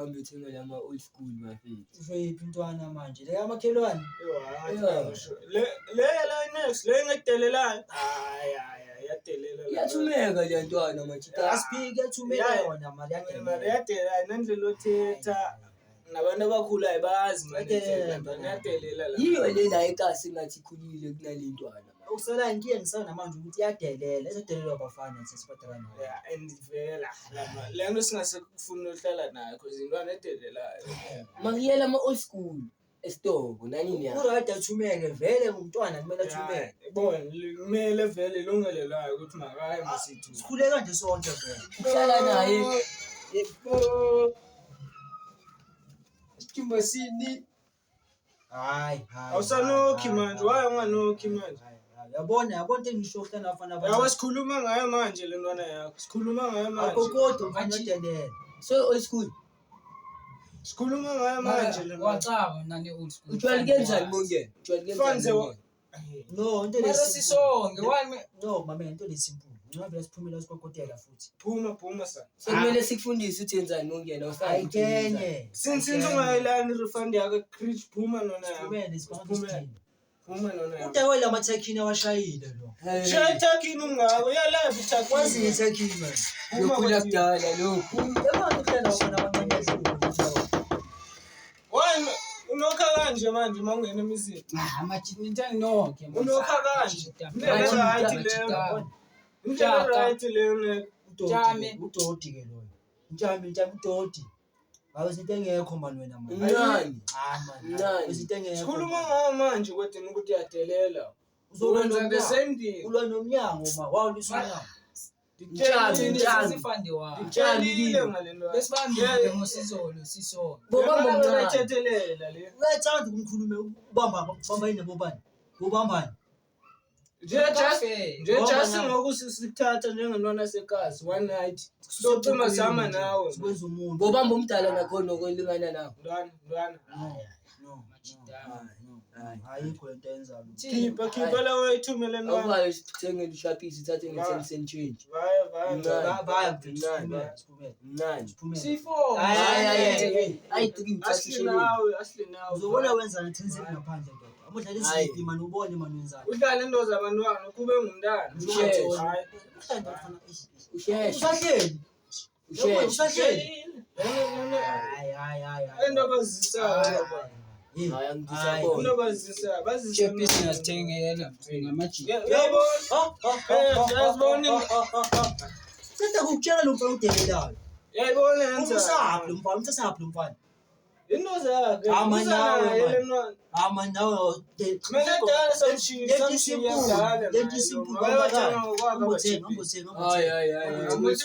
Hambe uthenga lama old school bafethu. Usho yiphi intwana manje? Le yamakhelwane? Yo, hayi, ngisho. Le la next le engedelelayo. Hayi hayi hayi, iyadelela la. Iyathumeka le ntwana majita. Asiphiki yathumeka yona mali Mara yadelela. iyadelela nendlela othetha nabantu abakhulayo bayazi manje Iyadelela indlela, ntwana, iyadelela la. Yiyo le la ekasi ngathi ikhulile kunale ntwana. Okusalayo inkinga ngisana namanje ukuthi iyadelela. Izodelelwa abafana sesibadala nayo. Yeah, and vela le nto singasekufuni uhlala nayo because intwana edelelayo. Makuyela ama old school esitoko nani ya. Ku-right athumeke vele ngumntwana kumele athumeke. Bona kumele vele ilungelo layo ukuthi makaye masithi. Sikhule kanje sonke vele. Uhlala naye. Isithimba sini? Hayi, hayi. Awusanokhi hayi, manje, hayi, why unganokhi manje? hayi, hayi. Yabona, yabona into engisho ukuhlala nabafana Yawa abancane. sikhuluma ngayo manje le ntwana yakho. Sikhuluma ngayo manje. Akho kodwa mfana uyadelela. So old school. Sikhuluma ngayo manje le ntwana. Wacaba nane old school. Ujwayele kenzani mongena? Ujwayele Fanze kenzani? wa- Mongena? No, into le Mara simple. sisonke why No, mama, into le simple. Nxa vele siphumela sikokotela futhi. Phuma phuma sa. Sekumele sikufundise ukuthi yenzani mongena awusazi ukuthi yenzani. Ayikenye. Since ungayilani refund yakho Chris phuma nona yami. Siphumele sibanga Siphumele. isidingo. Phuma nona yami. Udakwe la mathekini awashayile lo. Hey, Shaya ithakini ungako uyalive ithakini. Wazi ngethekini manje. Phuma Lokhula kodwa. kudala lokhu. Yabona ukuhlala nabafana abancane yahlupha. Why unokha kanje manje uma ungena emizini? Ah, majita nonke. Unokha kanje. Indlela right leyo. Indlela right leyo ne. Udoti. Ntshame. Udoti ke loyo. Ntshame, ntshame udoti. Ngabe into engekho mani wena mani. Mncane. Hayi mani. Mncane. Izinto engekho. Sikhuluma ngayo manje kodwa ukuthi uyadelela. Uzolwa Wenza the nomnyango. same thing. Ulwa nomnyango ma. Wawulisa umnyango. Ntshame, ntshame. Sifande wa. Ngitshelile ngale nto. Besibambile ngosizolo sisonke. Bobamba omncane. Bathethelela le. Uyathanda ukumkhulume ubamba ubamba yini bobani? Bobambani? Nje just nje Ngoba just na- ngoku sikuthatha njengentwana sekazi one night. Socima sama nawe. Sikwenza umuntu. Bobamba umdala nakhona okulingana nawe. Ntwana, ntwana. No. No. No. Ayikho lento ayenzayo. Khipha khipha la wayithumele ntwana. Awukwazi ukuthengela ushapisi uthathe nge-10 cent change. Vaya vaya. Mncane. Baya mfethu, siphumele, siphumele. Mncane. Siphumele. Sifo. Hayi, Hayi hayi, hayi. Ayi three uthathe Asli isheleni. nawe, asli nawe. Uzobona wenzani 10 cent ngaphandle ndoda. Amudlala Hayi. iziphi mani ubone mani wenzani. Udlala into zabantwana kube ngumntana. Usheshe. Hayi. Uhlala ndoda fana. Eish, eish. Usheshe. Usahleli. Usheshe. Usahleli. Hayi hayi hayi. hayi. Into abazisayo. Hey. Hayi Hayi. angidisappoint. Into abazisayo, bazisa. Chepisi nasithengela ngamajita. Uyabona? Ha, ha, ha, Eh, ha, uyazibona ha, ha, ha, ha. Ceda kukutshela lo mfana udelelayo. Uyayibona yenza. Umsaphi lo mfana, umsaphi lo mfana. Into zakhe. Ah, man, Uza nawe, naye man. le mntwana. Ah man nawe. Mina dala samshiya, Lento samshiya simple. kudala Lento naye simple. lo. Wayewathenga ngokwakhe Ngomthenga, ama-chips. ngomthenga, Hayi hayi hayi. Ukuthi